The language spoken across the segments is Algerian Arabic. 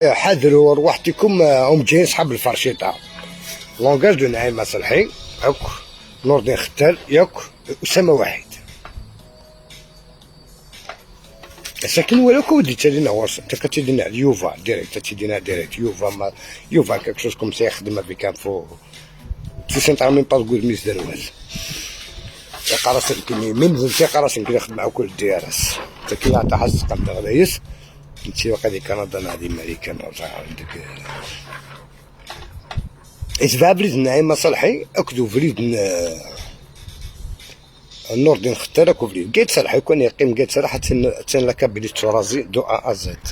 حذروا رواحتكم، هم جايين صحاب الفرشيطه. langage de نعيمه صالحي هاك، نور الدين ختال ياك، اسامة وحيد ساكن ولا كودي تالينا ورص. انت كتدينا اليوفا direct، تدينا direct يوفا، ما يوفا quelque chose comme ça، يخدم في كان فو تي سنت même pas تقول ميس دروال قراصن كني من ذي قراصن كي يخدم مع كل الديارس. انت كي عطا حس قد غلايس انت وقع كندا نادي امريكان عندك إتبع بريد نعيمة صالحي أكدو بريد نور الدين ختار أكو بريد قايد صالحي كون يقيم قايد صالح تن لا كابيلي ترازي دو ا زد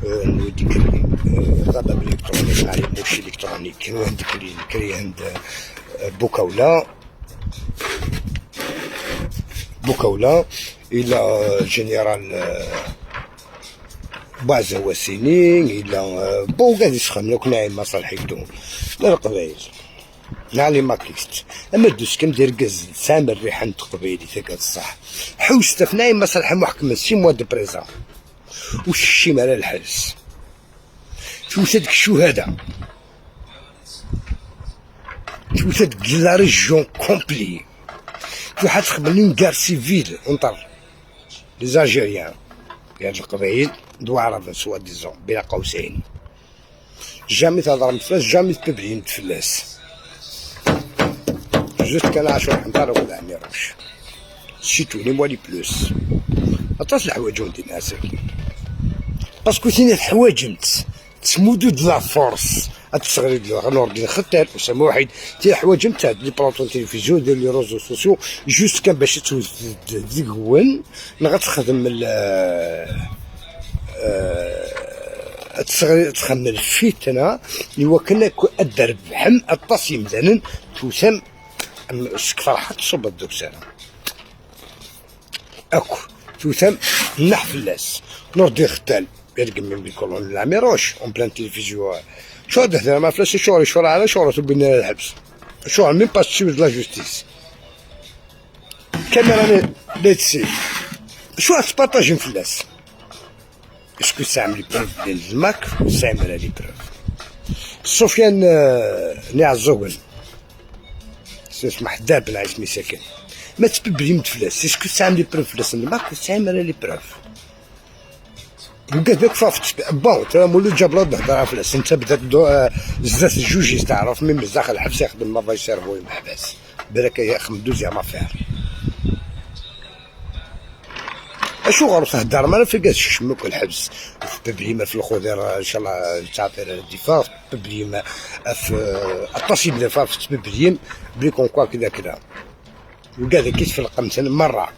نودي كري غابة بالإلكترونيك علي موشي إلكترونيك عند كري كري عند بوكاولا بوكاولا إلى جنرال بعز وسيني الى بو قاعد يسخن لو نعيمة صالحي كدو لا القبايل نعلي ماكيست اما دوس كم دير قز سامر الريحة قبيلي ثقة الصح حوست في نعيمة صالحي محكمة 6 mois de prison وش على الحبس توسد الشهداء توسد la région complète تو حد تخدم guerre civile entre les Algériens يعني القبايل دو عرب soi-disant بين قوسين. jamais تهضر مفلاس، jamais تبلين تفلاس juste كان عاشور حنطار ولا عميروش c'est tout، ni moins ni plus. عطاس الحوايج ودي ناسك parce que تيني الحوايج تسمودو de la force تصغري نور الدين ختال اسامة وحيد تي حوايج نتاع les plateaux télévision ديال les réseaux sociaux juste كان باش تزكون نغا تخدم تصغري تخمم الفتنة يوكلنا الدرب حم الطاسي مزانن توسم فرحة تصب الدكتور اكو توسم نحفلاس نور الدين ختال يرقم من بالكولون العميروش en pleine télévision شو هذا ما فلاش شوري شوري على شوري تبينا الحبس شو même pas suivi la justice كاميرا ليتسي شو تبارطاجي فلاس est-ce que ساعم les preuves ديال الماك ساعم les preuves سفيان نيعزوغل اسمه حداد بن عيش مساكن ما تببلي متفلاس est-ce que ساعم les preuves فلاس الماك ساعم les preuves وقال ذاك فافت bon ترى مولو جاب له نهضر فلاس انت بدات زات الجوجيس تعرف من بزاف الحبس يخدم ما فاي سيرفو محبس بالك يخدم deuxième affaire اشو غير تهدر ما في كاس شمك الحبس في ببليمه في الخضر ان شاء الله تعطي الدفاع ببليمه في التصيب دفاع في ببليم بلي كون كوا كذا كذا وكذا كيس في القمتن مرة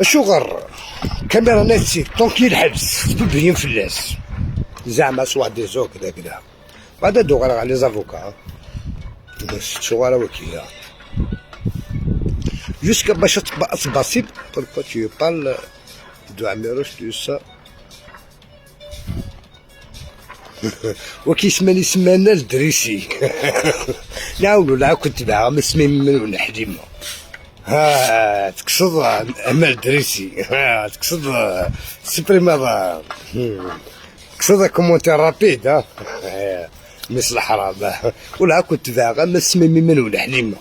اشو غير كاميرا ناتسي طونكي الحبس ببليم فلاس زعما soi-disant كذا كذا بعد دو غير على les avocats شو غير وكيلا jusqu'à باش تباسي pourquoi tu parles de عميروش de ça وكي سماني سمانا الدريسي نعاودو لا كنت معاه مسمي من حليمة ها تقصد امال دريسي ها تقصد سبريما تقصد commentaire rapide ها مثل الحرام ولا كنت باغا مسمي من ولا حليمة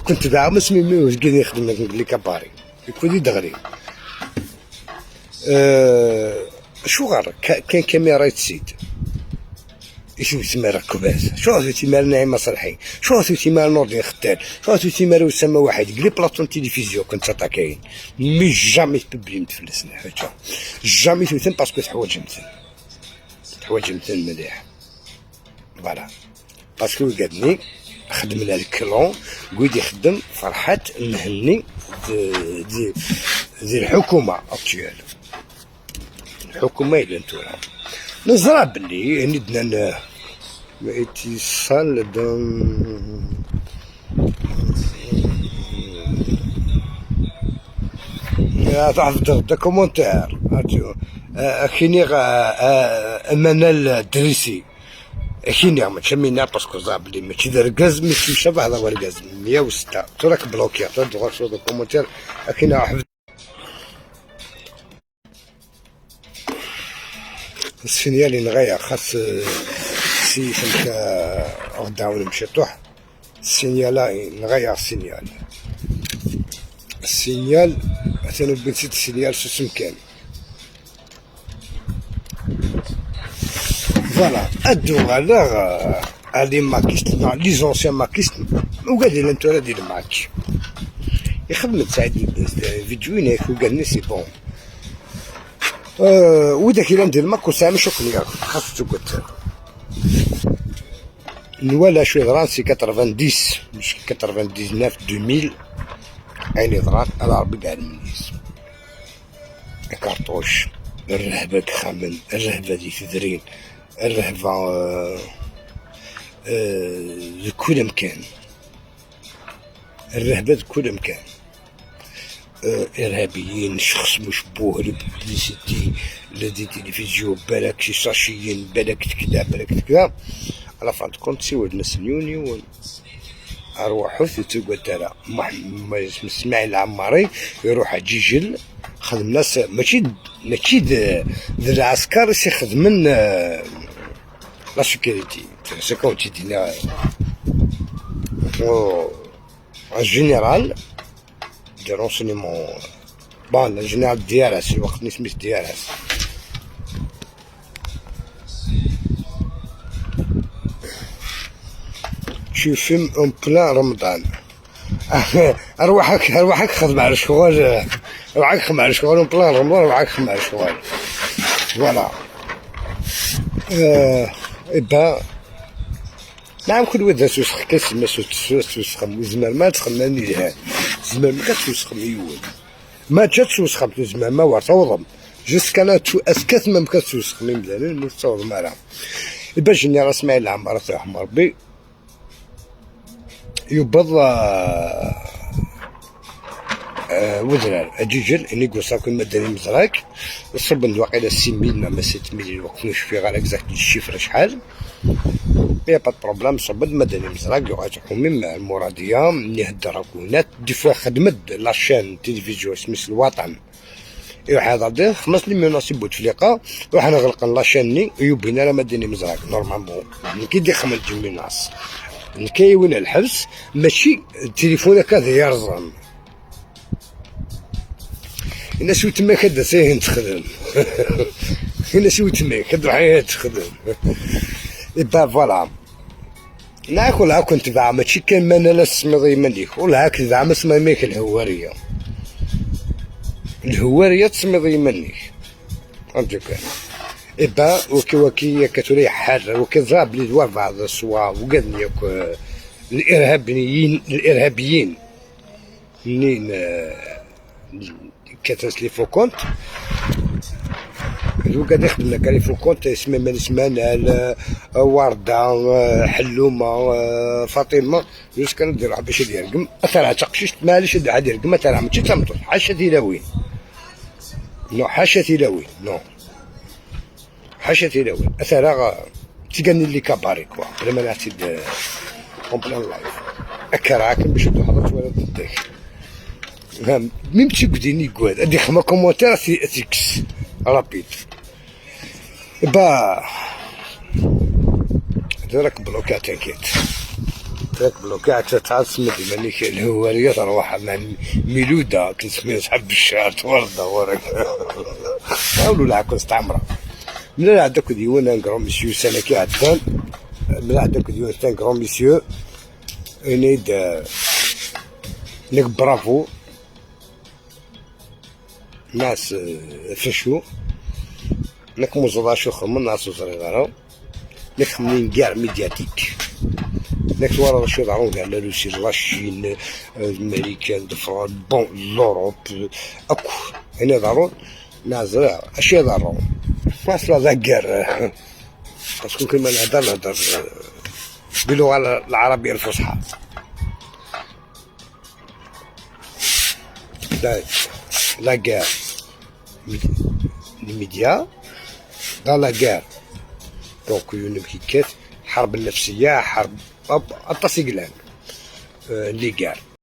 كنت باغا مسمي من واش قاعد يخدم les cabarets يكون دغري شو غير كاين كاميرا تسيد شو تسمى ركبات شو تسمى نعيمة صالحي شو تسمى نور الدين ختال شو تسمى اسامة واحد les plateaux télévision كنت كاين mais jamais تبلي متفلس حاجة jamais توثن parce que تحوايج مثل تحوايج مثل مليح voilà parce que قادني خدمنا ال clan قيد يخدم فرحات مهني دي دي الحكومة actuelle الحكومة الى انتونا نزرع باللي ندنا اتصال دون تحفظ دا commentaire كيني منال الدريسي كيني ماشي مينا parce que زعما بلي ماشي دار غاز ماشي مشابه هذا هو الغاز 106 تراك bloqué تدخل sur commentaire كاين حفظ ال signal نغير خاص سي فهمت غدا نمشي طوح ال signal نغير ال signal ال signal مثلا بنسيت ال signal سوسم كان voilà ادو غالا les makistes les anciens makistes وقال لي انت راه دير معاك يخدم سعيد فيديو هناك وقال لي c'est bon وداك الا ندير ماك وساعة مش كلير خاص تقعد نوالا شوي ضران c'est 90 مش 99 2000 عيني ضران على ربي كاع الناس كارطوش الرهبة تخمن الرهبة دي تدرين الرهبة كل مكان الرهبة كل مكان ارهابيين شخص مشبوه les publicités les télévisions بالك شي ساشيين بالك كذا بالك كذا على fin de compte سي ولد نسنيوني اروحو تقول ترى اسماعيل العماري يروح جيجل خدم ناس ماشي ذا العسكر سي خدمن la sécurité c'est comme tu dis un général des renseignements bon ال général DRS الوقت نسميه DRS tu fumes en plein رمضان اروحك خدم على الشغل اروحك خدم على الشغل en plein رمضان اروحك خدم على الشغل voilà eh ben نعم كل ود سوسخ كاس ما سوسخ زمان ما تخمني لها زمان ما كتوسخ ميول ما تسوسخ زمان ما ورتوضم jusqu'à لا تو اسكت ما كتوسخ من مزال مستوضم راه باش ني راس اسماعيل العمار تاعهم ربي يبض وذرار اجيجل اني قوصا كل مدني مزراك الصب واقيلا 6000 ما 7000 الوقت مش في غير exact ال chiffre شحال y a pas problème صبد مدني مزراك يقعد حومي المراديه مني هدر كونات des fois خدمت la chaîne télévision سميت الوطن يروح هذا دير خمس les menaces بوتفليقه روح نغلق la chaîne ني يبين راه مدني مزراك normalement كي دي خمس menaces كي وين الحبس ماشي التليفون هكذا يرزم الناس تما كدا ساهن تخدم الناس تما كدر تخدم eh ben voilà ناكل هاك كنت زعما ماشي كان ما انا سميضي مليك ولا هاك زعما سما ميك الهواريه الهواريه تسميضي منيك فهمتك eh ben وكي وكي كتولي حر وكي ضرب لي دوا بعض الصوا وقال ياك الارهابيين منين كاتاس les faux comptes هو قاعد يخدم لك les faux comptes اسمه من اسمان وردة حلومة فاطمة jusqu'à ندير باش يرقم اثر تقشيش ماليش عاد يرقم اثر ماشي تمطر حاشا تيلاوين non حاشا تيلاوين non حاشا تيلاوين اثر تيغني les cabarets quoi بلا ما نعطي en plein live اكراك باش تحضر ولا ضدك فهم même تيقديني قواد ادي خما commentaire تيكس rapide با راك bloqué t'inquiète راك bloqué تعال سمد مانيك الهوارية تروح مع ميلودة كنسميها صحاب الشعر وردة ورك حاولوا لا كنت استعمرة من عندك ديوان un grand monsieur سنة كي عدان من عندك ديوان un grand monsieur نيد لك برافو ناس فشو نك مزضا شو خمن ناس صغيرة نك خمنين guerre médiatique نك ورا شو ضرون كاع la Russie la Chine الامريكان bon l'Europe اكو هنا ضرون ناس اشي ضرون ناس la guerre parce que كيما نهضر باللغة العربية الفصحى la guerre les médias dans la guerre donc كيكات حرب النفسية حرب التصيقلان les guerres.